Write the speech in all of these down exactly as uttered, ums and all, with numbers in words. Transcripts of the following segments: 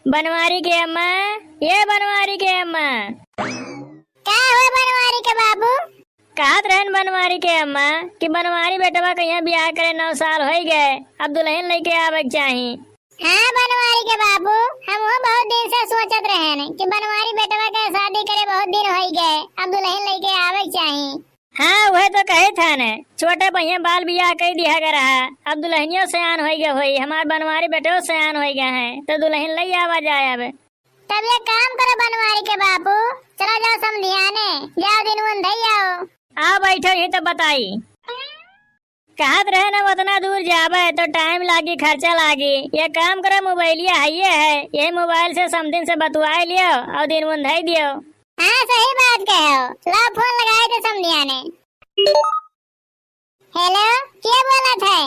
बनवारी के अम्मा, ये बनवारी के अम्मा। का हो बनवारी के बाबू? कहत रहन बनवारी के अम्मा कि बनवारी बेटवा कहिया बियाह करे, नौ साल होई गए, अब दुलहिन लइके आवे के चाही। हाँ बनवारी के बाबू, हमहू बहुत दिन से सोचत रहन कि बनवारी बेटवा के शादी करे बहुत दिन होई गए, अब दुलहिन लइके आवे के चाही। हाँ, उहे तो कहे था ने, छोटे पहिया बाल बियाह कई दिहा ग रहा, अब दुलहिनियो सयान होई गए होई, हमार बनवारी बेटो सयान होई गए हैं, तो दुलहिन लई आवा जाए अब। तब एक काम करो बनवारी के बापू, चला जाओ समधियाने, जाओ दिन उन धई आओ। आ बैठो यहीं तो बताई। कहत रहे ना उतना दूर जाबे तो टाइम लागी, खर्चा लागी। ये काम करो, मोबाइलिया हइये है, यही मोबाइल से समधिन से बतुआई लियो और दिन उन धई दियो। हाँ सही बात कहो, लाओ फोन लगाए दे समधियाने। हेलो, के बोलत है?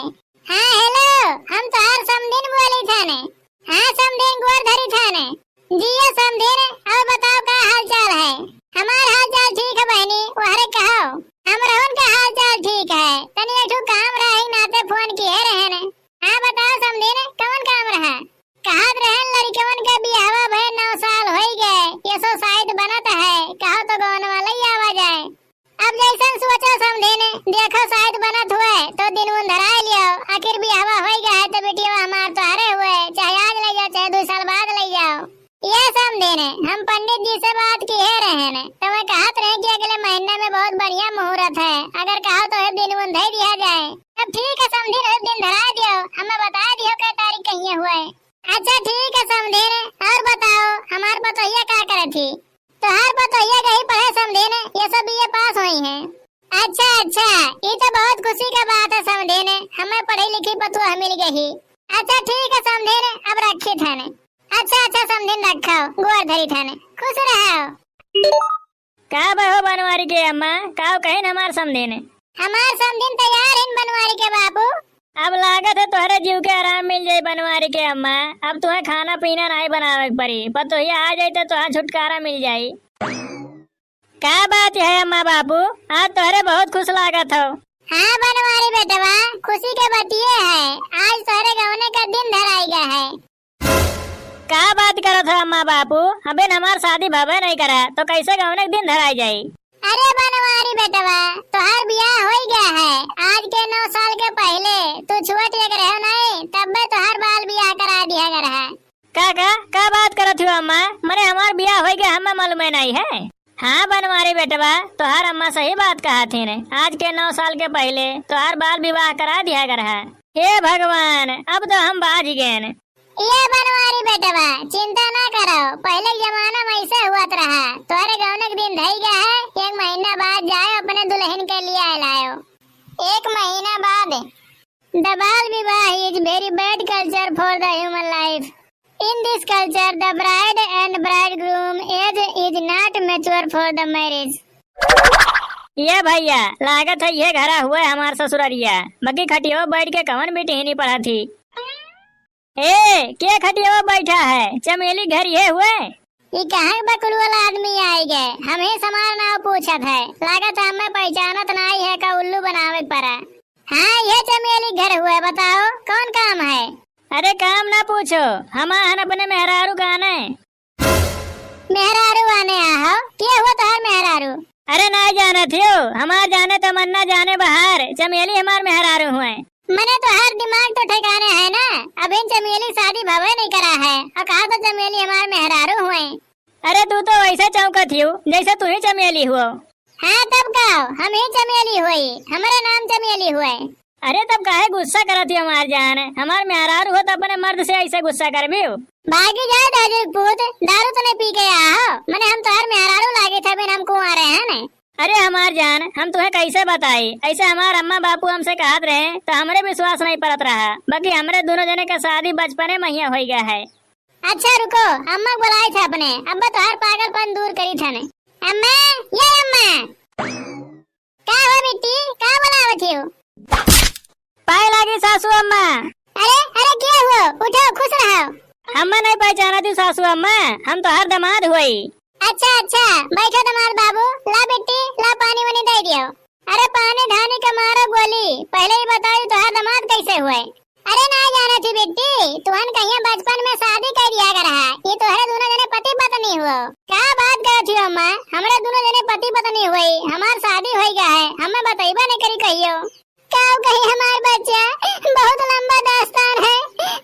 हाँ हेलो, हम तोहार समधिन बोली थाने। हाँ समधिन, गोर धरी थाने। जियो समधिन, और बताओ का हाल चाल है? हमार हाल चाल ठीक है बहनी, वहरे कहो। हमरहुन का हाल चाल ठीक है, तनी एक ठो काम रही नाते फोन किए रहन। हाँ बताओ समधिन, कवन काम रहा? कहत रहन लड़िकवन के बियाहवा भए नौ साल होई गए, ये सो शायद बनत है, कहो तो गवनवा लई आवा जाए। अब जैसन सोचो समधिन, देखो शायद बनत हुए तो दिन उन धराए लियो, आखिर बियाहवा होई गए है तो बिटिया हमार तोहरे हुए, चाहे आज लई जाओ चाहे दो साल बाद लई जाओ। ये समधिन, हम पंडित जी से बात किए रहन, तो वह कहत रहे कि अगले महीना में बहुत बढ़िया मुहूर्त है, अगर कहो तो ये दिन उन धई दिया जाए। तब ठीक है समधिन, एक दिन धराए दियो, हमें बताए दियो कै तारीख कहिए हुए। अच्छा ठीक है समधिन, और बताओ हमार पतोहिया का करत ही? तोहार पतोहिया गई पढ़े समधिन, ये सब बीए पास होई हैं। अच्छा अच्छा, ये तो बहुत खुशी का बात है समधिन, हमें पढ़ी लिखी पतोह मिल गई। अच्छा ठीक है समधिन, अब रखी थने। अच्छा अच्छा समधिन रखो, गोर धरी थने, खुश रहो। का बहो बनवारी के अम्मा, का कहिन हमार समधिन? हमार समधिन तैयार हिन बनवारी के बाबू। अब लागत है तोहरे जीव के आराम मिल जाई बनवारी के अम्मा, अब तुहे खाना पीना नाई बनावे के पड़ी, पतोहिया आ जाई तो तुहे छुटकारा मिल जाई। का बात है अम्मा बाबू, आज तोहरे बहुत खुश लागत हो। हाँ बनवारी बेटवा, खुशी के बतिये है, आज तोहरे गवने का दिन धराई गया है। का बात करत हो अम्मा बापू, अबेन हमार शादी भवे नहीं करा, तो कैसे गवने के दिन धराई जाई? अरे बनवारी बेटवा, तोहार बियाह होई गया है। आज के नौ साल के पहले तू छोट एक रहो नहीं, तब्बे तोहार बाल बियाह करा दिया गया है। का, का, का बात करत हो अम्मा? मने हमार बियाह होई गया, हमें मालूम ही नहीं है। हाँ बनवारी बेटवा, तोहार अम्मा सही बात कहा थी ने। आज के नौ साल के पहले तोहार बाल विवाह करा दिया गया है। हे भगवान, अब तो हम बाज गए। ये बनवारी बेटवा, चिंता ना करो, पहले के जमाना में ऐसे हुआ रहा। तोहरे गौने के दिन धई गया है, एक महीना बाद जाओ अपने दुल्हन के लिए लाओ। एक महीना बाद। The bal vivah is very bad culture for the human life. In this culture, the bride and bridegroom age is not mature for the marriage. ये भैया, लागत है ये घरा हुआ है हमार ससुररिया, बाकी खटियो बैठ के कवन बिटिहनी पढ़त ही। ए, के खटियावा बैठा है? चमेली घर ये हुए? ई कहाँ के बकुल वाला आदमी आई गए? हम ही समार नाव पूछत है। लागत है हमें पहचानत नाई है का उल्लू बनावे के परा। हाँ, ये चमेली घर हुए, बताओ कौन काम है? अरे काम ना पूछो, हम आहन अपने मेहरारू का आने। मेहरारू आने आहो? के हुआ तोहार मेहरारू? अरे ना जानत हो, हमार जाने तमन्ना जाने बहार, चमेली हमार मेहरारू हुए। मने तोहार दिमाग तो ठिकाने है ना, अबहिन चमेली शादी भवे नहीं करा है, और कहा तो चमेली हमार मेहरारू हुए। अरे तू तो वैसे चौंकत हियो, जैसे तू ही चमेली हुओ। हाँ तब का, हम ही चमेली हुई, हमारे नाम चमेली हुए। अरे तब काहे गुस्सा करत हियो हमार जान, हमार मेहरारू हो तो अपने मर्द से ऐसे गुस्सा करबी हो? भागी जाए दाजू के पूत, दारू तो नहीं पी के आहो, मने हम तोहार मेहरारू लागे थे, बिन हम कुआं रहे हैं ने। अरे हमार जान, हम तुहे कैसे बताई? ऐसे हमार अम्मा बापू हमसे कहत रहे, तो हमरे विश्वास नहीं परत रहा। बाकी हमरे दोनों जने का शादी बचपने में ही होई गया है। अच्छा रुको, अम्मा को बुलाए थे अपने, अब्बा तोहार पागलपन दूर करी थे ने। अम्मा, ये अम्मा। का हो बिट्टी, का बुलावत हो? पाए लागी सासू अम्मा। अरे, अरे, के हुआ? उठो, खुश रहो। अम्मा नहीं पहचानत ही सासू अम्मा, हम तोहार दामाद हुई। अच्छा, अच्छा, बैठो दामाद बाबू। ला बिट्टी, ला पानी वानी दे दियो। अरे पानी धानी के मारो गोली, पहले ही बताओ तोहार दामाद कैसे हुए? अरे ना जानत ही बिट्टी, तुहन कहिया बचपन में शादी कर दिया गया रहा, ये अम्मा, हमरे दुनो जने पति पत्नी हुई, हमार शादी होइ गया है, हमें बतइबा नहीं करी कहियो। का कही हमार बच्चा, बहुत लंबा दास्तान है।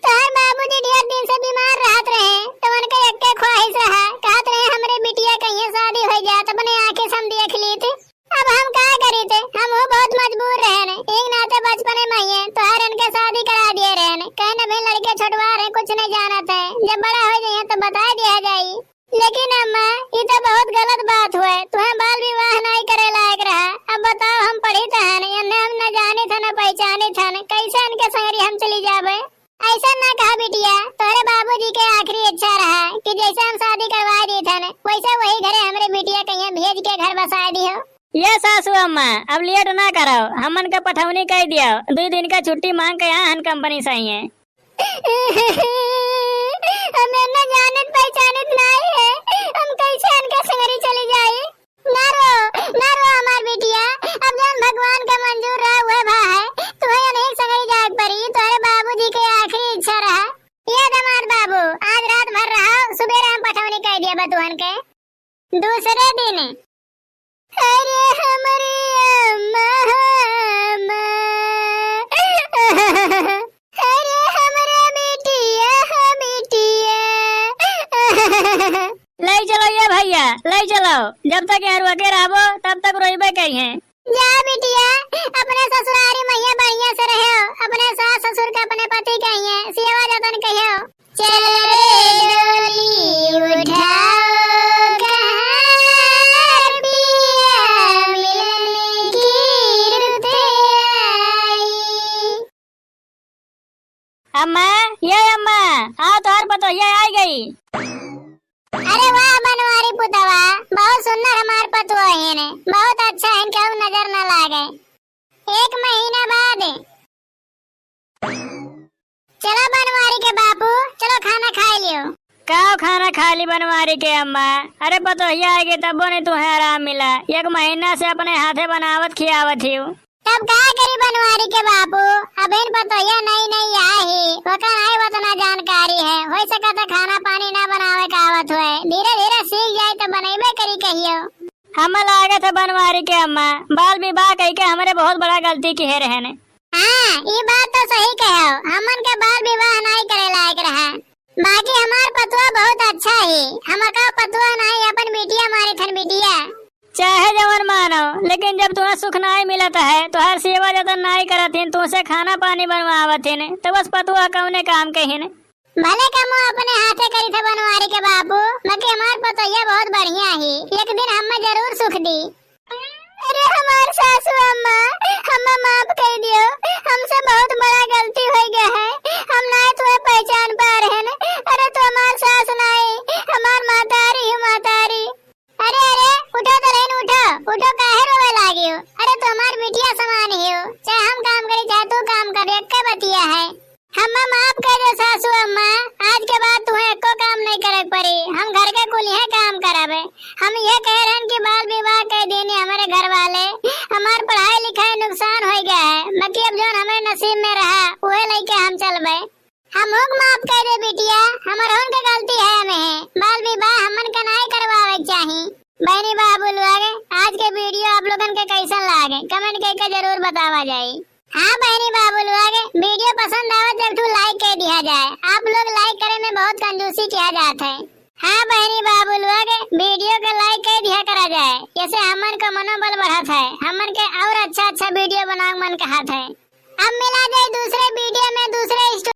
तोहर बाबूजी ढेर दिन से बीमार रहत रहे, तो उनके एक्के ख्वाहिश रहा, कहत रहे हमरे बिटिया कहिया शादी होइ जात, अपने आँखें से हम देख लीत। अब हम का करीत, हम वो बहुत मजबूर रहन, एक नाते बचपने में ही तोहर इनके शादी करा दिए रहन, कहन अभी लड़के छोटवा रहे, कुछ नहीं जानत है, जब बड़ा होइ जाइए तो बताइ दिया जाई। लेकिन अम्मा, ई तो बहुत गलत बात हुए, तुहें बाल विवाह नाई करे लायक रहा। अब बताओ, हम पढ़ित हन, एन्ने हम न जानित हन, न पहचानित हन, कैसे इनके संगरी हम चली जाबे? ऐसा ना कहा बिटिया, तोरे बाबूजी के आखिरी इच्छा रहा कि जैसे हम शादी करवा दीत हन, वैसे वही घरे हमरे बिटिया कहिया भेज के घर बसा दियो। ये सासू अम्मा, अब लेट ना करो, हमन के पठौनी कइ दियो, दुइ दिन का छुट्टी मांग के यहाँ हन कंपनी से ही है। हम एन्ने जानित पहचानित नाई है, हम कैसे इनके संगरी चली जाई? ना रो, ना रो हमार बिटिया, अब जौन भगवान के मंजूर रहा उहे भा है, तुहे इनही संगरी जाए के पड़ी, तोरे बाबूजी के आखिरी इच्छा रहा। ये दामाद बाबू, आज रात भर रहो, सुबेरे हम पठौनी कइ दिया बतुअन के। दूसरे दिन। अरे हमरे अम्मा, अम्मा। अरे हमरे बिटिया, बिटिया। लइ चलो ये भइया, लइ चलो। जब तक यहाँ रुके रहबो, तब तक रोइबे करिहैं। जा बिटिया, अपने ससुरारी मइया बढ़िया से रहो, अपने सास ससुर के अपने पति कहिए, सेवा जतन कहियो। चल रे डोली उठाओ कहार पिया मिलन की रुत आई। अम्मा, ये अम्मा, आओ तोहर पतोहिया आइ गई। अरे वाह बनवारी पुतवा, बहुत सुंदर हमार पतोहिन, बहुत अच्छा है, इनके अब नजर न लागे। एक महीना बाद। चलो बनवारी के बापू, चलो खाना खाइ लियो। का खाना खाइ ली बनवारी के अम्मा? अरे पतोहिया आइ गई तबो नहीं तुहें आराम मिला, एक महीना से अपने हाथे बनावत खियावत हियो। तब का करी बनवारी के बापू, अबहिन पतोहिया नई नई आई ही, ओकर नाई ओतना जानकारी है, होइ सकत है खाना पानी ना बनावे का आवत होए, धीरे धीरे सीख जाई तो बनइबे करी कहियो। हमें लागत है बनवारी के अम्मा, बाल विवाह कइके हमरे बहुत बड़ा गलती किहे रहन। हाँ, ई बात तो सही कहो, हमन के बाल विवाह नाई करे लायक रहा, बाकी हमार पतुआ बहुत अच्छा ही, हम का पतुआ नाई, अपन बिटिया मानित हन बिटिया। चाहे जवन मानो, लेकिन जब तुहें सुख नाई मिलत है, तोहार सेवा जतन नाई करत हिन, तुहसे खाना पानी बनवावत हिन, तो बस पतुआ कौने काम के हिन? भले कमो अपने हाथे करी थे बनवारी के बापू, बाकी हमार पतोहिया बहुत बढ़िया ही, एक दिन हमें जरूर सुख दी। अरे हमार सासू अम्मा, हमें माफ कर दियो, हमसे बहुत बड़ा गलती होइ गया है, हम ना तुम्हें पहचान पा रहे हैं। अरे तू हमार सास नाई, हमार मातारी हो मातारी। अरे अरे, उठो दुल्हन उठो, उठो काहे रोवे लागी हो? अरे तू हमार बिटिया समान ही हो, चाहे हम काम करी चाहे तू काम कर, एक बतिया है। हमें माफ कर दो सासू अम्मा, आज के बाद तुहें एको काम नहीं करे के पड़ी। हम घर के कुलिहे काम करबे। हम ये कह रहे हैं कि बाल विवाह कर देने हमारे घर वाले, हमार पढ़ाई लिखाई नुकसान हो गया है, बाकी अब जौन हमारे नसीब में रहा उहे लेके हम चलबे। हम हुक माफ कर दे बिटिया, हमार हुन के गलती है हमें, बाल विवाह हमन के नाई करवावे के चाही। बहनी बाबू लोग, आज के video आप लोगन के कैसन लागे, comment करके जरूर बतावा जाई। हाँ बहनी बाबू लोग, video पसंद आवे तो एक ठो like कर दिया जाए। आप लोग like करे में बहुत कंजूसी किया जात है। हाँ बहनी बाबू लोग, video के like कर दिया करा जाए, जैसे हमन का मनोबल बढ़त है, हमन के और अच्छा अच्छा video बनावे मन कहत है। अब मिला जाए दूसरे video में, दूसरे